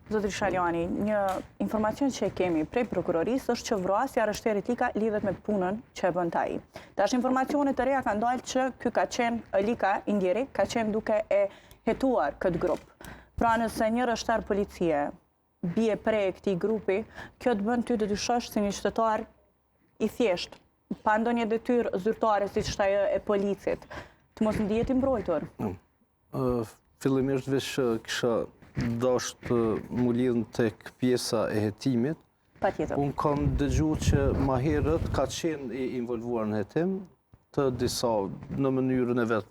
Zotri Shaljani, një informacion që e kemi prej prokurorisë është që vrasja e rreshterit Lika lidhet me punën që e bënte ai. Tash informacione të reja kanë dalë që ky ka qenë Lika i ndjeri, ka qenë duke e hetuar këtë grup. Pra nëse një rreshter policie bie pre e këtij grupi, kjo të bën ty të dyshosh si një qytetar i thjeshtë, pa ndonjë detyrë zyrtare siç është ajo e policit, të mos ndihet i mbrojtur. Fillimisht veç kisha dasht m'u lidhë tek pjesa e hetimit. Patjetër. Unë kam dëgju që ma herët ka qenë i involvuar në hetim të disa në mënyrën e vet,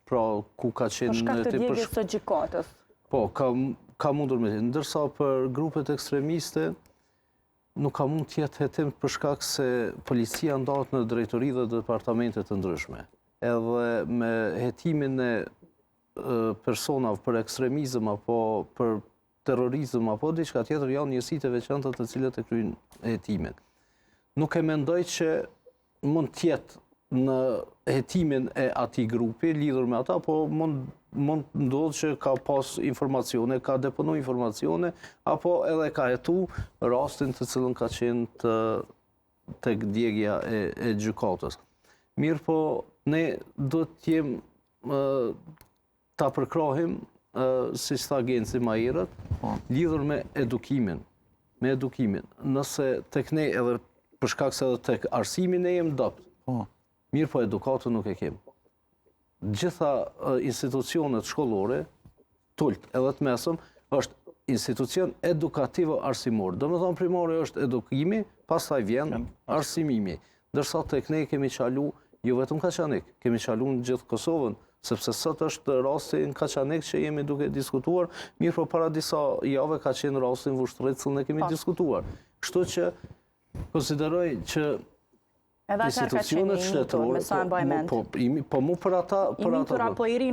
pra ku ka qenë në hetim. Për shkak të djegies së gjykatës. Po, ka, ka mundur me qenë. Ndërsa për grupet ekstremiste, nuk ka mund të jetë hetim për shkak se policia ndahet në drejtori dhe departamente të ndryshme. Edhe me hetimin e personave për ekstremizëm apo për terrorizëm apo diçka tjetër janë njësitë e veçanta të cilat e kryejnë hetimin. Nuk e mendoj që mund të jetë në hetimin e atij grupi lidhur me ata, po mund mund të ndodhë që ka pas informacione, ka deponu informacione, apo edhe ka hetu rastin të cilën ka qenë të tek djegia e, e gjykatës. Mirëpo, ne duhet të jem ta përkrahim, siç tha Genci ma herët, po. lidhur me edukimin. Me edukimin. Nëse tek ne edhe për shkak se edhe tek arsimi ne jem dobët. Po. Mirëpo edukatën nuk e kem. Gjitha institucionet shkollore, t'ulët edhe të mesëm, është institucion edukativo-arsimor. Domethonë primare është edukimi, pastaj vjen arsimimi. Ndërsa tek ne kemi çalu, jo vetëm Kaçanik, kemi çalu në gjithë Kosovën, sepse sot është rasti në Kaçanik që jemi duke diskutuar, mirëpo para disa jave ka qenë rasti në Vushtrri të cilën e kemi po. diskutuar. Kështu që konsideroj që Edhe atëherë ka qenë i mitur, me sa e mbaj mend. Po, po, po mu për ata... I mitur apo i ri.